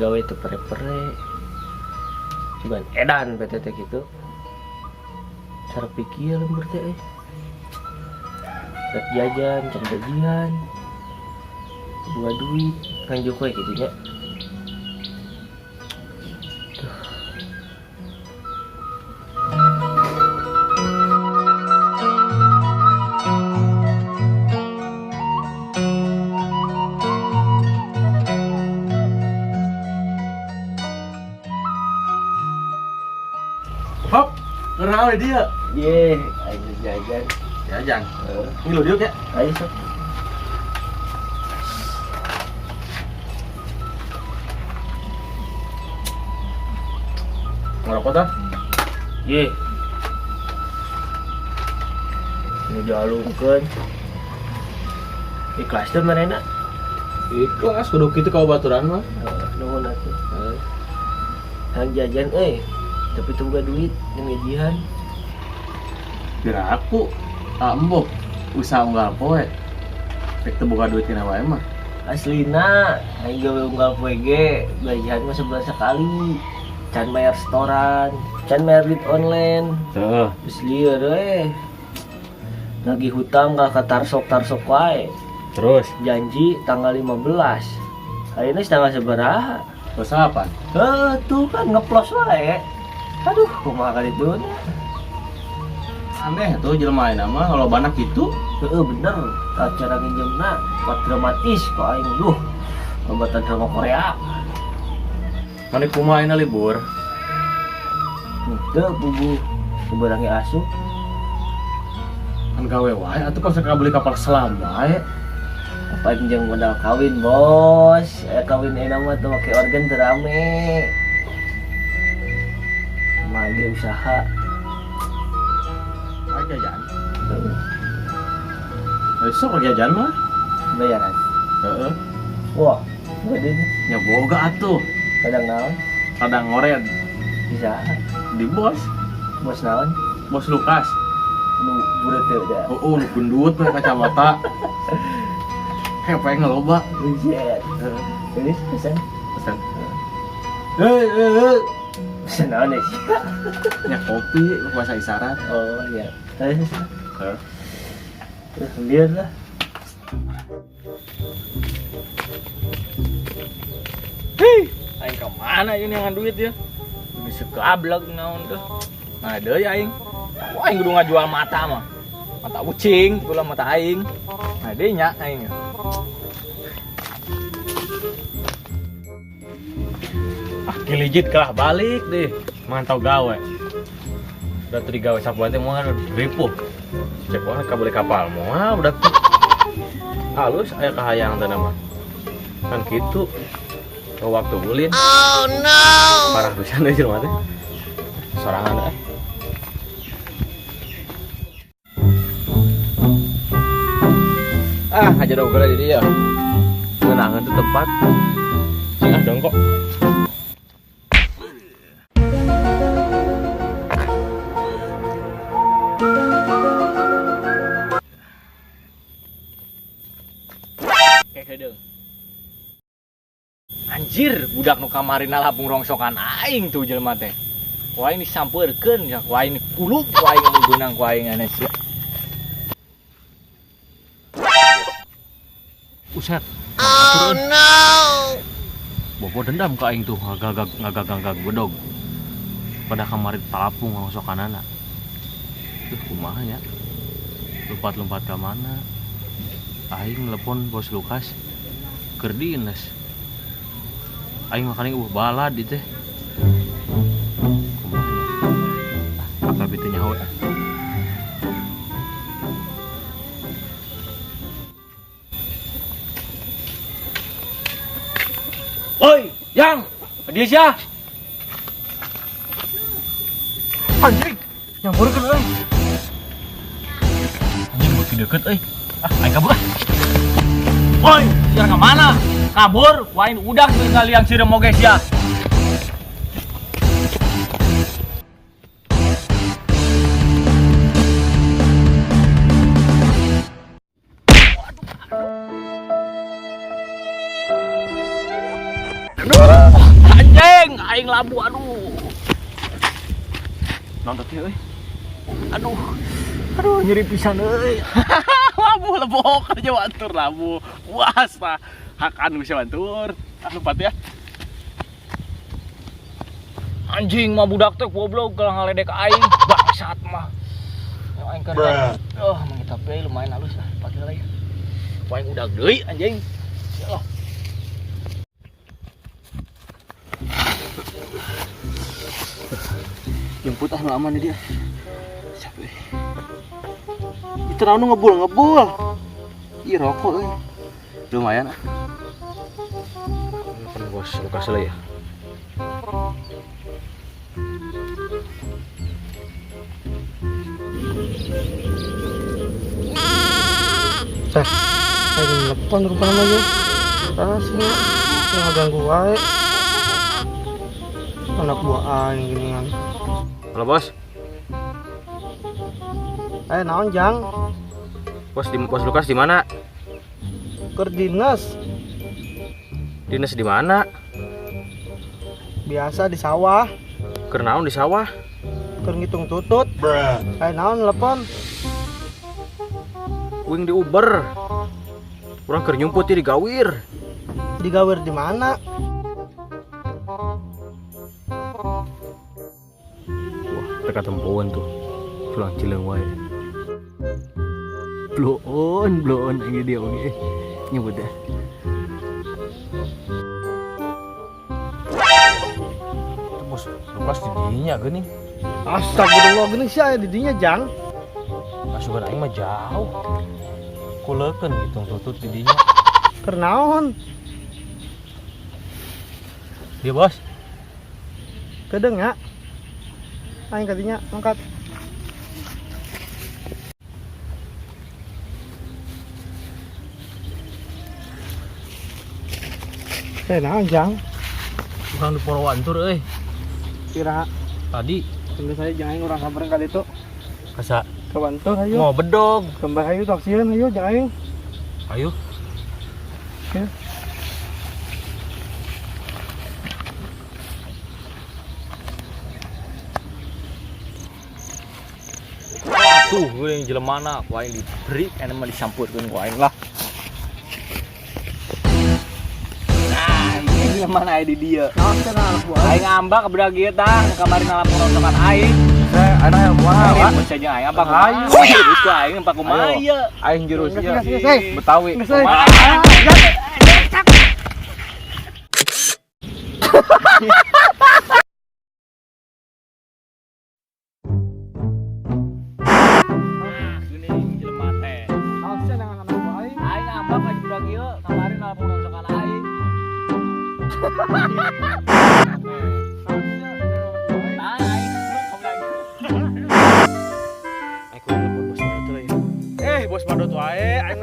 Gawe teu pere-pere. Cuman edan PT teh kitu. Cara pikir lembur teh euy. Rek jajan, can gajian. Dua duit, nganjuk we kitu nya. Hop, kenal dia. Ye, ayo jajan. Jajan. Heeh. Ini lo dia kayak. Ayo sok. Ngerokok tah? Ye. Ini dialungkeun. Ikhlas teh manehna? Ikhlas, kudu kitu ka baturan mah. Heeh, nuhun atuh. Heeh. Hayang jajan euy. Tapi teu boga duit jeung gajian. Kira aku ah emboh usaha unggal poe. Rek teu boga duit tina wae mah. Aslina aing gawe unggal poe ge gajian mah sebulan sekali. Can bayar setoran, can bayar duit online. Heeh. Geus lieur we. Nagih hutang ka tarsok-tarsok wae. Terus janji tanggal 15. Ayeuna geus tanggal sabaraha? Terus apa? Heuh, tuh kan ngeplos wae. Aduh, kumaha kali itu? Aneh tuh jelema ayeuna mah kalau banak gitu. Heeh, bener. Cara nginjemna kuat dramatis kok aing duh. Pembuatan drama Korea. Mane kumaha ayeuna libur? Henteu bubu seberangi asup. Kan gawe wae atuh kalau saya beli kapal selam wae. Apa jeung modal kawin, Bos? Kawin enak mah tuh make organ teu rame. Mage usaha. Wae jajan. Besok lagi jajan mah. Bayaran. Heeh. Wah, gede nih. Nya boga atuh. Kadang naon? Kadang ngored. Bisa. Di bos. Bos naon? Bos Lukas. Nu buret teh udah. Oh, nu gendut pakai kacamata. Kayak ngeloba. Buset. Heeh. Ini pesan. Pesan. Hei, hei, hei. Pesan naon ya sih? Nya kopi bahasa isyarat. Oh iya. Terus. Heeh. Terus lihat lah. Hei, aing ke mana ini ngan duit ya? Bisa gablek naon tuh. Nah, deui aing. Wah, aing kudu ngajual mata mah. Mata ucing, itulah mata aing. Nah, deui nya aing. Ah, kilijit kalah balik deh. Mantau gawe. Udah tadi gawe sapuan teh moal ripuh. Cek wae kabeli kapal moal udah. Halus aya kahayang teh mah. Kan kitu. Ke waktu ulin. Oh no. Parah pisan deui jelema teh. Sorangan eh. Ah, aja dong geura di dieu. Ngeunaheun tuh tempat. Cing ah dongkok. Kayak kedeung. Anjir, budak nu kamari nalapung rongsokan aing tuh jelema teh. Ku aing disampeurkeun, ya ku aing kulup, ku aing mun beunang ku aing aneh sia. Uset. Oh no. Bobo dendam ke aing tuh ngagagag bedog. Pada kamari talapung rongsokanana. Duh, kumaha nya? Lompat-lompat ka mana? Aing telepon bos Lukas keur dinas. Aing makanya balad ieu teh. Kumaha nya? Ah, akal teu nyaho. Oi, Yang, dia sia. Anjing, yang baru kan euy. Anjing makin deket euy. Ah, aing kabur ah. Woi, sia ka mana? Kabur, wain udah tinggal yang sireum oge sia. Aing labu aduh. Naon teh euy? Aduh. Aduh nyeri pisan euy. Labu lebok aja wantur labu. Puas tah. Hakan bisa wantur. Ah lompat ya. Anjing mah budak teh goblok kalau ngaledek aing bangsat mah. Yang aing keur. Oh, mangita tapi lumayan halus ah, pake lagi. Aing udah deui anjing. Ya Allah. Jemput ah nu aman dia. Siap euy. Itu naon ngebul-ngebul. Ih rokok euy. Lumayan ah. Kan bos Lukas lah ya. Teh, lagi nelpon rupanya lagi. Rasanya nggak ganggu wae. Anak buah aing gini kan. Halo bos. Naon jang? Bos di bos Lukas di mana? Keur dinas. Dinas di mana? Biasa di sawah. Keur naon di sawah? Keur ngitung tutut. Naon telepon? Wing di Uber. Urang keur nyumput di Gawir. Di Gawir di mana? Wah, teka tempoan tuh. Pulang cileung wae. Bloon, bloon aing dia oge. Nyebut deh. Bos, Lukas di dinya geuning. Astagfirullah geuning sia di dinya jang. Asupan aing mah jauh. Kuleukeun ngitung tutut di dinya. Keur naon? Dia bos. Kedeung nya. Aing ka dinya angkat. Naon jang? Urang di Purwantur euy. Kira tadi tunggu saya jangan urang samperin ka ditu. Kasa Ke Bantur ayo. Mau bedog. Kembali ayo taksian ayo jangan. Ayo. Ya. Tuh, gue yang jelemana, ku aing diberi, enak mah disampurkeun ku aing lah. Nah, ini jelemana aya di dieu. Naon cenah anak buah? Aing ambak budak ieu tah, nu kamari ngalapor rontokan aing. Anak yang buah, Aing bos aja aing apa kumaha? Jurus ku aing apa kumaha ieu? Aing jurus ieu. Betawi. Kumaha? Gini jelema teh. Naon cenah anak buah aing? Aing ambak aja budak ieu, kamari ngalapor rontokan aing. Nah, aing Bos Madot wae, aing